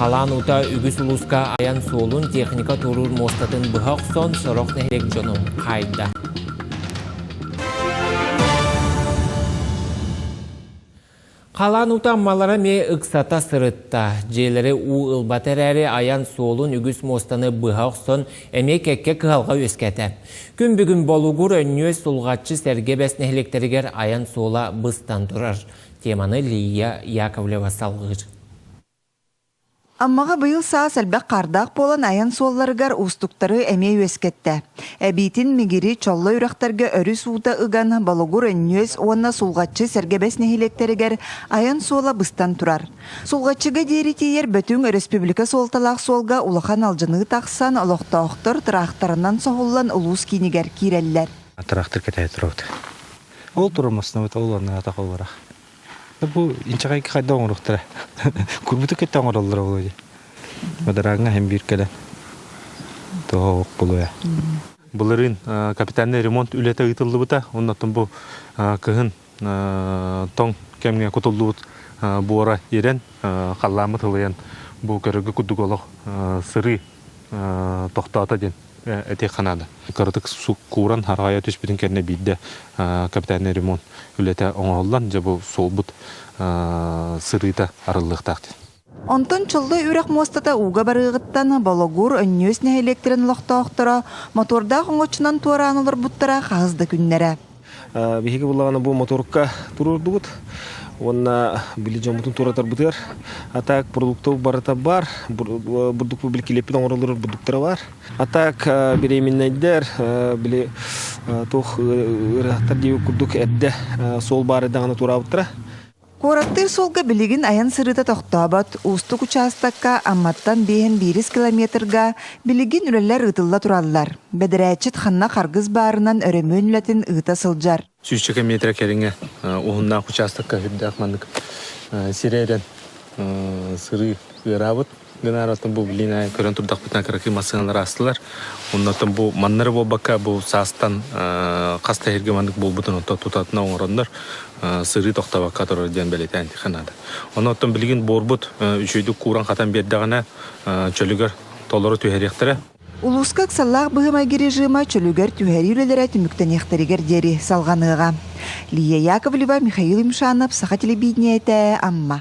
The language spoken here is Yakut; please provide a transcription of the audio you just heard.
Халаан уута үгүс улууска айан суолун, техника туоруур муостатын быһа охсон, сорох нэһилиэк дьонун хаайда. Халаан уута Аммалара эмиэ ыксата сырытта. Дьиэлэри уу ылбата эрээри, айан суолун үгүс муостаны быһа охсон, эмиэ кэккэ кыһалҕа үөскээтэ. Күн бүгүн Болугур, Өнньүөс, Сулҕаччы, Сэргэ Бэс нэһилиэктэригэр айан суола быстан турар. Теманы Лия Яковлева салҕыыр. Аммаҕа быйыл саас элбэх хаардаах буолан айан суолларыгар уустуктары эмиэ үөскэттэ. Эбиитин Мигири, Чоллой үрэхтэргэ өрүс уута ыган, Болугур, Өнньүөс уонна Сулҕаччы Сэргэ-Бэс нэһилиэктэригэр айан суола быстан турар. Сулҕаччыга диэри тиийэр Бөтүҥ өрөспүүбүлүкэ суолталаах суолга улахан алдьаныы тахсан, олохтоохтор тыраахтарынан соһуллан улуус киинигэр киирэллэр. Тыраахтыр кэтэһэ турабыт. Ол турамасынабыт, ол онно атах олорох. Бу инчэҕэйгэ хайдах оҥоруохтара? Курбуту кытта оҥороллоро буолуо дии. Бадарааҥҥа иһин биир кэлэн тоҕо буолуо. Былырыын капитальнай ремонт үлэтэ ыытыллыбыта. Оннуттан бу кыһын тоҥ кэмҥэ кутуллубут буора ирэн, халлааммыт ылыйан бу көрөргө курдук олох сырыы тохтоото диэн этиэххэ наада. Кыратык кууран хараҕайа түспүтүн кэннэ биирдэ капитальный ремонт үлэтэ оҥоһуллан, дьэ бу суолбут сырыыта арыллыахтаах диэн. Онтон Чоллой үрэх муостата ууга барыаҕыттан Бологур, Өнньүөс нэһилиэктэрин олохтоохторо мотуордаах оҥочунан туораан олорбуттара хаһыс да күннэрэ. Биһиги буллаҕына бу моторукка туруордубут уонна били дьоммутун туоратарбытыгар а так продуктов барыта бар бурдук били килиэппит оҥороллор бурдуктара бар а так беременнайдар били туох ыарахаттар диэбит курдук эрдэ суол баар даҕаны туораабыттара. Куораттыыр суолга билигин айан сырыыта тохтообот. Уустук учаастакка Амматтан биэһин биирис километрга билигин үлэлэр ыытылла тураллар. Бэдэрээтчит ханна харгыс баарынан өрөмүөн үлэтин ыыта сылдьар. Сүүсчэкэ метрэ кэриҥэ уһуннаах учаастакка үрдээх маннык сирэ эрэн сырыы ыараабыт. Гынаараттан бу билин көрөн турдахпытына кыракый массыыналар аастылар. Оннотон бу маннары буолбакка бу саастан хас да иһиргэ маннык буолбутун онто тутатына оҥороннор сырыы тохтобокко турар диэн бэлиэтээн этиэххэ наада. Онон билигин буорбут үчүгэйдик кууран-хатан биэрдэҕинэ чөлүгэр толору түһэриэхтэрэ. Улууска ыксаллаах быһыы-майгы режима чөлүгэр түһэрии үлэлэрэ түмүктэниэхтэригэр диэри салҕаныаҕа. Лия Яковлева, Михаил Юмшанов, Саха телевидениетэ, Амма.